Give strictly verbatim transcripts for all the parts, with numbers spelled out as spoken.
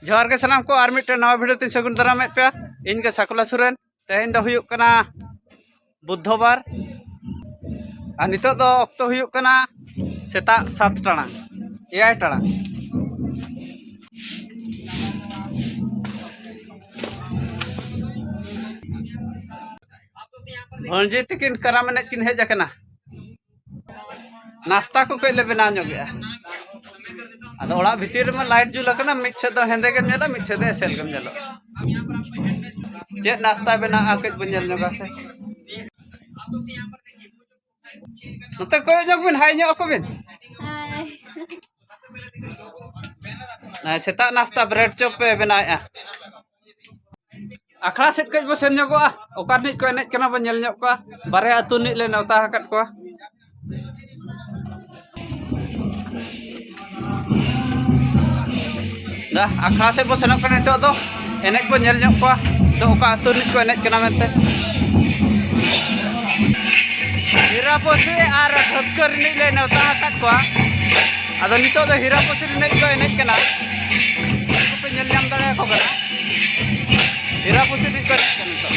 ᱡᱚᱦᱟᱨ ᱜᱮ ᱥᱟᱱᱟᱢ ᱠᱚ, ᱟᱨ ᱢᱤᱫᱴᱮᱱ ᱱᱟᱣᱟ ᱵᱷᱤᱰᱤᱭᱳ ᱛᱮᱧ ᱥᱟᱹᱜᱩᱱ ᱫᱟᱨᱟᱢᱮᱫ ᱯᱮᱭᱟ᱾ ᱤᱧ ᱜᱮ ᱥᱟᱠᱩᱞᱟ ᱥᱚᱨᱮᱱ᱾ ᱛᱮᱦᱮᱧ ᱫᱚ ᱦᱩᱭᱩᱜ ᱠᱟᱱᱟ ᱵᱩᱫᱷᱵᱟᱨ, ᱟᱨ ᱱᱤᱛᱚᱜ ᱫᱚ ᱚᱠᱛᱚ ᱦᱩᱭᱩᱜ ᱠᱟᱱᱟ ᱥᱮᱛᱟᱜ ᱥᱟᱛ ᱴᱟᱲᱟᱝ, ᱮᱭᱟᱭ ᱴᱟᱲᱟᱝ᱾ ᱵᱷᱚᱸᱡᱤ ᱛᱤᱠᱤᱱ ᱠᱟᱨᱟᱢ ᱮᱱᱮᱡ ᱠᱤᱱ ᱦᱮᱡ ᱟᱠᱟᱱᱟ᱾ ᱱᱟᱥᱛᱟ ᱠᱚ ᱠᱟᱹᱡ ᱞᱮ ᱵᱮᱱᱟᱣ ᱧᱚᱜᱮᱜᱼᱟ᱾ ᱟᱫᱚ ᱚᱲᱟᱜ ᱵᱷᱤᱛᱤᱨ ᱨᱮᱢᱟ ᱞᱟᱭᱤᱴ ᱡᱩᱞ ᱟᱠᱟᱱᱟ, ᱢᱤᱫ ᱥᱮᱫ ᱫᱚ ᱦᱮᱸᱫᱮ ᱜᱮᱢ ᱧᱮᱞᱟ, ᱢᱤᱫ ᱥᱮᱫ ᱫᱚ ᱮᱥᱮᱞ ᱜᱮᱢ ᱧᱮᱞᱚᱜᱼᱟ᱾ ᱪᱮᱫ ᱱᱟᱥᱛᱟ ᱵᱮᱱᱟᱜᱼᱟ, ᱠᱟᱹᱡ ᱵᱚᱱ ᱧᱮᱞ ᱧᱚᱜᱟ ᱥᱮ᱾ ᱱᱚᱛᱮ ᱠᱚᱭᱚᱜ ᱧᱚᱜ ᱵᱤᱱ, ᱦᱟᱭ ᱧᱚᱜ ᱟᱠᱚ ᱵᱤᱱ᱾ ᱦᱮᱸ, ᱥᱮᱛᱟᱜ ᱱᱟᱥᱛᱟ ᱵᱨᱮᱰ ᱪᱚᱯ ᱯᱮ ᱵᱮᱱᱟᱣᱮᱫᱼᱟ᱾ ᱟᱠᱷᱲᱟ ᱥᱮᱫ ᱠᱟᱹᱡ ᱵᱚ ᱥᱮᱱ ᱧᱚᱜᱚᱜᱼᱟ, ᱚᱠᱟ ᱨᱤᱱᱤᱡ ᱠᱚ ᱮᱱᱮᱡ ᱠᱟᱱᱟ ᱵᱚ ᱧᱮᱞ ᱧᱚᱜ ᱠᱚᱣᱟ᱾ ᱵᱟᱨᱭᱟ ᱟᱹᱛᱩ ᱨᱤᱱᱤᱡ ᱞᱮ ᱱᱮᱣᱛᱟ ᱟᱠᱟᱫ ᱠᱚᱣᱟ᱾ ᱫᱟ, ᱟᱠᱷᱲᱟ ᱥᱮᱫ ᱵᱚ ᱥᱮᱱᱚᱜ ᱠᱟᱱᱟ ᱱᱤᱛᱚᱜ ᱫᱚ, ᱮᱱᱮᱡ ᱵᱚ ᱧᱮᱞ ᱧᱚᱜ ᱠᱚᱣᱟ᱾ ᱫᱚ ᱚᱠᱟ ᱟᱹᱛᱩ ᱨᱤᱱᱤᱡ ᱠᱚ ᱮᱱᱮᱡ ᱠᱟᱱᱟ ᱢᱮᱱᱛᱮ᱾ ᱦᱤᱨᱟᱯᱚᱥᱤ ᱟᱨ ᱫᱷᱟᱹᱛᱠᱟᱹ ᱨᱤᱱᱤᱡ ᱞᱮ ᱱᱮᱣᱛᱟ ᱟᱠᱟᱫ ᱠᱚᱣᱟ᱾ ᱟᱫᱚ ᱱᱤᱛᱚᱜ ᱫᱚ ᱦᱤᱨᱟᱯᱚᱥᱤ ᱨᱤᱱᱤᱡ ᱠᱚ ᱮᱱᱮᱡ ᱠᱟᱱᱟ, ᱩᱱᱠᱩ ᱯᱮ ᱧᱮᱞ ᱧᱟᱢ ᱫᱟᱲᱮᱭᱟᱠᱚ ᱠᱟᱱᱟ᱾ ᱦᱤᱨᱟᱯᱚᱥᱤ ᱨᱤᱱᱤᱡ ᱠᱚ ᱮᱱᱮᱡ ᱠᱟᱱᱟ ᱱᱤᱛᱚᱜ᱾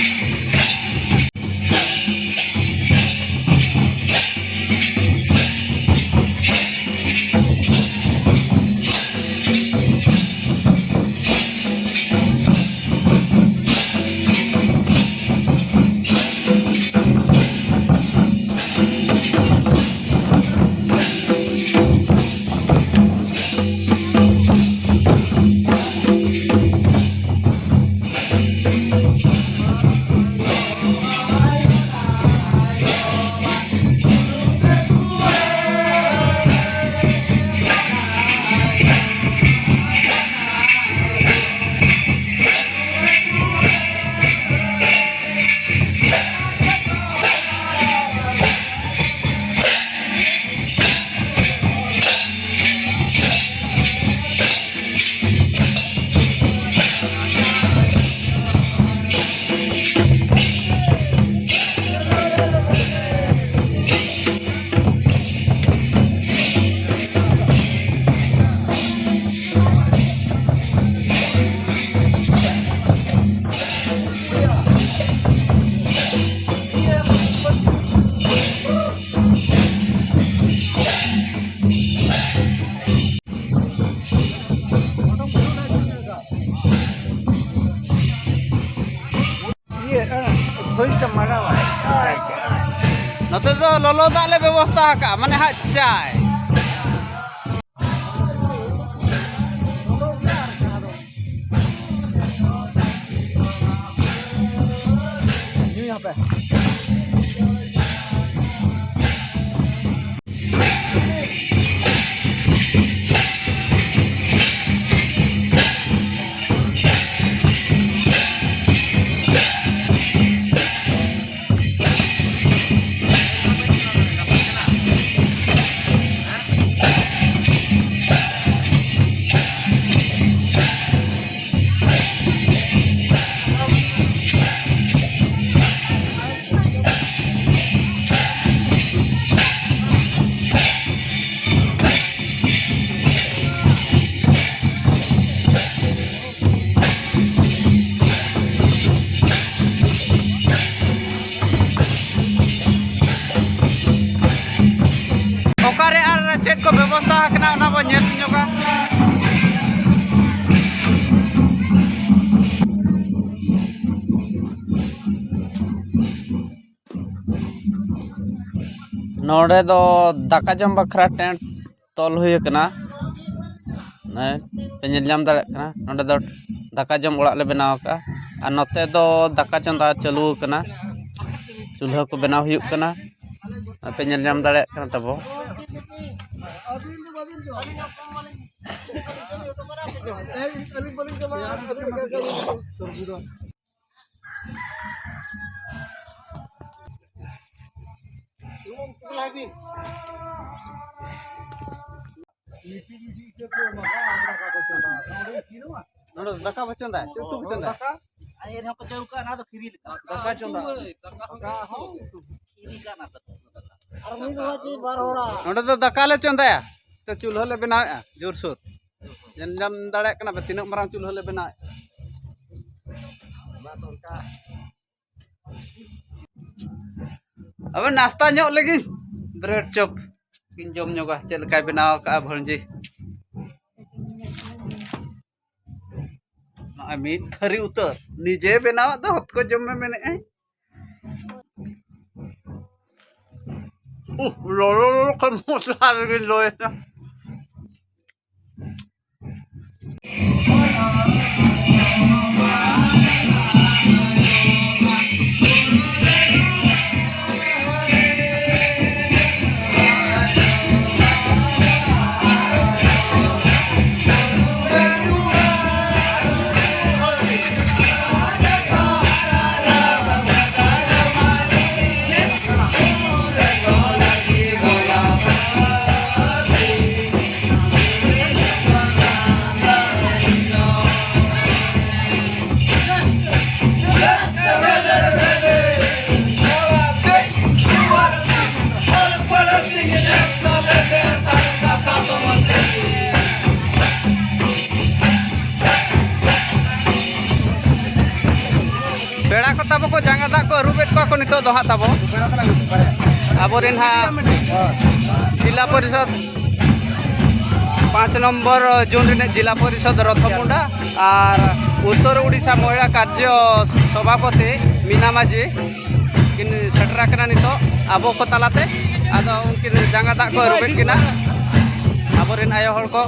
ᱱᱚᱛᱮ ᱫᱚ ᱞᱚᱞᱚ ᱫᱟᱜ ᱞᱮ ᱵᱮᱵᱚᱥᱛᱷᱟ ᱟᱠᱟᱫᱼᱟ, ᱢᱟᱱᱮ ᱦᱟᱸᱜ ᱪᱟᱭ᱾ ᱚᱠᱟᱨᱮ ᱟᱨ ᱪᱮᱫ ᱠᱚ ᱵᱮᱵᱚᱥᱛᱷᱟ ᱟᱠᱟᱱᱟ, ᱚᱱᱟ ᱵᱚ ᱧᱮᱞ ᱧᱚᱜᱟ᱾ ᱱᱚᱰᱮ ᱫᱚ ᱫᱟᱠᱟ ᱡᱚᱢ ᱵᱟᱠᱷᱨᱟ ᱴᱮᱱᱴ ᱛᱚᱞ ᱦᱩᱭ ᱟᱠᱟᱱᱟ᱾ ᱱᱚᱜᱼᱚᱭ ᱯᱮ ᱧᱮᱞ ᱧᱟᱢ ᱫᱟᱲᱮᱭᱟᱜ ᱠᱟᱱᱟ, ᱱᱚᱰᱮ ᱫᱚ ᱫᱟᱠᱟ ᱡᱚᱢ ᱚᱲᱟᱜ ᱞᱮ ᱵᱮᱱᱟᱣ ᱟᱠᱟᱫᱼᱟ᱾ ᱟᱨ ᱱᱚᱛᱮ ᱫᱚ ᱫᱟᱠᱟ ᱪᱚᱸᱫᱟ ᱪᱟᱹᱞᱩ ᱟᱠᱟᱱᱟ, ᱪᱩᱞᱦᱟᱹ ᱠᱚ ᱵᱮᱱᱟᱣ ᱦᱩᱭᱩᱜ ᱠᱟᱱᱟ᱾ ᱟᱯᱮ ᱧᱮᱞ ᱧᱟᱢ ᱫᱟᱲᱮᱭᱟᱜ ᱠᱟᱱᱟ ᱛᱟᱵᱚ᱾ ᱱᱚᱰᱮ ᱫᱟᱠᱟ ᱵᱚ ᱪᱚᱸᱫᱟᱭᱟ, ᱪᱮᱫ ᱩᱛᱩ ᱵᱚ ᱪᱚᱸᱫᱟᱭᱟ? ᱟᱨ ᱮᱱ ᱦᱚᱸᱠᱚ ᱪᱟᱹᱨᱩ ᱠᱟᱜᱼᱟ, ᱚᱱᱟ ᱫᱚ ᱯᱷᱤᱨᱤ ᱞᱮᱠᱟ᱾ ᱫᱟᱠᱟ ᱪᱚᱸᱫᱟ᱾ ᱯᱷᱤᱨᱤ ᱠᱟᱜ ᱚᱱᱟ ᱫᱚ᱾ ᱟᱨ ᱢᱤᱫ ᱦᱚᱲᱟᱜ ᱪᱮᱫ ᱵᱟᱨ ᱦᱚᱲᱟᱜ? ᱱᱚᱰᱮ ᱫᱚ ᱫᱟᱠᱟ ᱞᱮ ᱪᱚᱸᱫᱟᱭᱟ, ᱛᱚ ᱪᱩᱞᱦᱟᱹ ᱞᱮ ᱵᱮᱱᱟᱣᱮᱫᱼᱟ ᱡᱳᱨᱥᱳᱨ᱾ ᱧᱮᱞ ᱧᱟᱢ ᱫᱟᱲᱮᱭᱟᱜ ᱠᱟᱱᱟ ᱯᱮ ᱛᱤᱱᱟᱹᱜ ᱢᱟᱨᱟᱝ ᱪᱩᱞᱦᱟᱹ ᱞᱮ ᱵᱮᱱᱟᱣᱮᱫᱼᱟ᱾ ᱟᱵᱮ ᱱᱟᱥᱛᱟ ᱧᱚᱜ ᱞᱟᱹᱜᱤᱫ ᱵᱨᱮᱰ ᱪᱚᱯ ᱠᱤᱱ ᱡᱚᱢ ᱧᱚᱜᱟ, ᱪᱮᱫ ᱞᱮᱠᱟᱭ ᱵᱮᱱᱟᱣ ᱟᱠᱟᱫᱼᱟ ᱵᱷᱟᱹᱲᱡᱤ᱾ ᱱᱚᱜᱼᱚᱭ ᱢᱤᱫ ᱛᱷᱟᱹᱨᱤ ᱩᱛᱟᱹᱨ ᱱᱤᱡᱮ ᱵᱮᱱᱟᱣᱟᱜ ᱫᱚ ᱦᱚᱛᱠᱚ ᱡᱚᱢ ᱢᱮ ᱢᱮᱱᱮᱫᱼᱟᱭ᱾ ᱩᱦ, ᱞᱚᱞᱚ ᱞᱚᱞᱚ ᱠᱷᱟᱱ ᱢᱚᱥᱞᱟ ᱨᱮᱜᱮᱧ ᱞᱚᱭᱮᱫᱟ᱾ ᱯᱮᱲᱟ ᱠᱚ ᱛᱟᱵᱚ ᱠᱚ ᱡᱟᱸᱜᱟ ᱫᱟᱜ ᱠᱚ ᱟᱹᱨᱩᱵᱮᱫ ᱠᱚᱣᱟ ᱠᱚ ᱱᱤᱛᱚᱜ ᱫᱚ ᱦᱟᱸᱜ ᱛᱟᱵᱚ᱾ ᱟᱵᱚᱨᱮᱱ ᱦᱟᱸᱜ ᱡᱤᱞᱟ ᱯᱚᱨᱤᱥᱚᱫᱽ ᱯᱟᱸᱪ ᱱᱚᱢᱵᱚᱨ ᱡᱳᱱ ᱨᱤᱱᱤᱡ ᱡᱤᱞᱟ ᱯᱚᱨᱤᱥᱚᱫᱽ ᱨᱚᱛᱷᱚ ᱢᱩᱱᱰᱟ ᱟᱨ ᱩᱛᱛᱚᱨ ᱳᱰᱤᱥᱟ ᱢᱚᱦᱤᱞᱟ ᱠᱟᱨᱡᱚ ᱥᱚᱵᱷᱟᱯᱚᱛᱤ ᱢᱤᱱᱟ ᱢᱟᱹᱡᱷᱤ ᱠᱤᱱ ᱥᱮᱴᱮᱨ ᱟᱠᱟᱱᱟ ᱱᱤᱛᱚᱜ ᱟᱵᱚ ᱠᱚ ᱛᱟᱞᱟᱛᱮ᱾ ᱟᱫᱚ ᱩᱱᱠᱤᱱ ᱡᱟᱸᱜᱟ ᱫᱟᱜ ᱠᱚ ᱟᱹᱨᱩᱵᱮᱫ ᱠᱤᱱᱟ ᱟᱵᱚᱨᱮᱱ ᱟᱭᱳ ᱦᱚᱲ ᱠᱚ᱾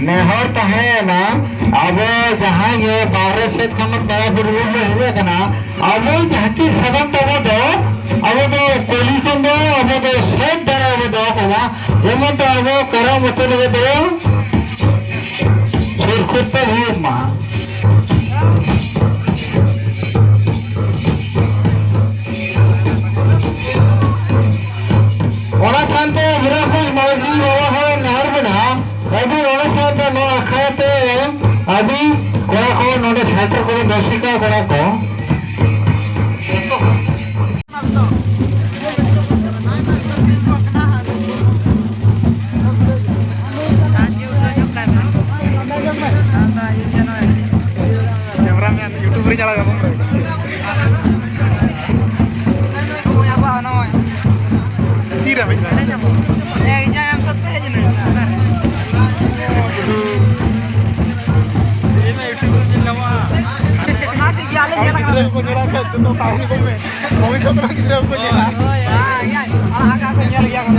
ᱱᱮᱦᱚᱨ ᱛᱟᱦᱮᱸᱭᱮᱱᱟ, ᱟᱵᱚ ᱡᱟᱦᱟᱸᱭ ᱜᱮ ᱵᱟᱦᱨᱮ ᱥᱮᱫ ᱠᱷᱚᱱ ᱯᱮᱲᱟ ᱯᱩᱨᱵᱷᱩ ᱵᱚ ᱦᱮᱡ ᱟᱠᱟᱱᱟ, ᱟᱵᱚ ᱡᱟᱦᱟᱸ ᱛᱤᱥ ᱥᱟᱫᱚᱢ ᱛᱟᱵᱚ ᱫᱚ, ᱟᱵᱚ ᱫᱚ ᱠᱩᱞᱦᱤ ᱠᱷᱚᱱ ᱫᱚ ᱟᱵᱚ ᱫᱚ ᱥᱮᱫ ᱫᱷᱟᱨᱟ ᱵᱚ ᱫᱚᱦᱚ ᱠᱚᱢᱟ, ᱡᱮᱢᱚᱱ ᱛᱮ ᱟᱵᱚ ᱠᱟᱨᱟᱢ ᱟᱹᱛᱩ ᱨᱮᱜᱮ ᱫᱚ ᱥᱩᱨ ᱠᱷᱩᱨ ᱯᱮ ᱦᱩᱭᱩᱜ ᱢᱟ᱾ ᱚᱱᱟ ᱥᱟᱶᱛᱮ ᱜᱤᱨᱟᱹᱵᱟᱹᱥ ᱢᱟᱹᱡᱷᱤ ᱵᱟᱵᱟ ᱦᱚᱸ ᱱᱮᱦᱚᱨ ᱢᱮᱱᱟᱜᱼᱟ, ᱟᱹᱵᱤᱱ ᱚᱱᱟ ᱥᱟᱶᱛᱮ ᱱᱚᱣᱟ ᱟᱠᱷᱲᱟ ᱛᱮ ᱟᱹᱵᱤᱱ ᱠᱚᱲᱟ ᱠᱚ ᱱᱚᱰᱮ ᱥᱮᱴᱮᱨ ᱠᱚᱵᱤᱱ ᱨᱩᱥᱤᱠᱟ ᱠᱚᱲᱟ ᱠᱚ᱾ ᱠᱮᱢᱨᱟᱢᱮᱱ YouTube ᱨᱮᱧ ᱟᱲᱟᱜᱟ, ᱵᱟᱢ ᱵᱟᱲᱟᱭᱟ ᱠᱤᱪᱷᱩ᱾ ᱛᱤᱨᱮ ᱦᱮᱡ ᱮᱱᱟ? ᱦᱮᱸ, ᱤᱧᱟᱹᱜ ᱮᱢ ᱥᱟᱛᱮ ᱦᱮᱡ ᱮᱱᱟ᱾ ᱤᱧ ᱢᱟ YouTube ᱨᱮ ᱧᱮᱞ ᱧᱟᱢᱚᱜᱼᱟ᱾ ᱚᱱᱟ ᱴᱷᱤᱠ ᱜᱮᱭᱟ, ᱟᱞᱮ ᱧᱮᱞ ᱜᱤᱫᱽᱨᱟᱹ ᱠᱟᱱᱟ᱾ ᱠᱚᱠᱚ ᱧᱮᱞᱟ ᱠᱷᱟᱡ, ᱡᱚᱛᱚ ᱛᱟᱦᱮᱸ ᱠᱚᱜ ᱢᱮ᱾ ᱵᱷᱚᱵᱤᱥᱥᱚᱛ ᱨᱮᱱ ᱜᱤᱫᱽᱨᱟᱹ ᱠᱚᱠᱚ ᱧᱮᱞᱟ᱾ ᱦᱳᱭ, ᱦᱳᱭ, ᱦᱳᱭ, ᱟᱲᱟᱜ ᱠᱟᱜ ᱠᱚ ᱧᱮᱞ ᱜᱮᱭᱟ ᱠᱚ᱾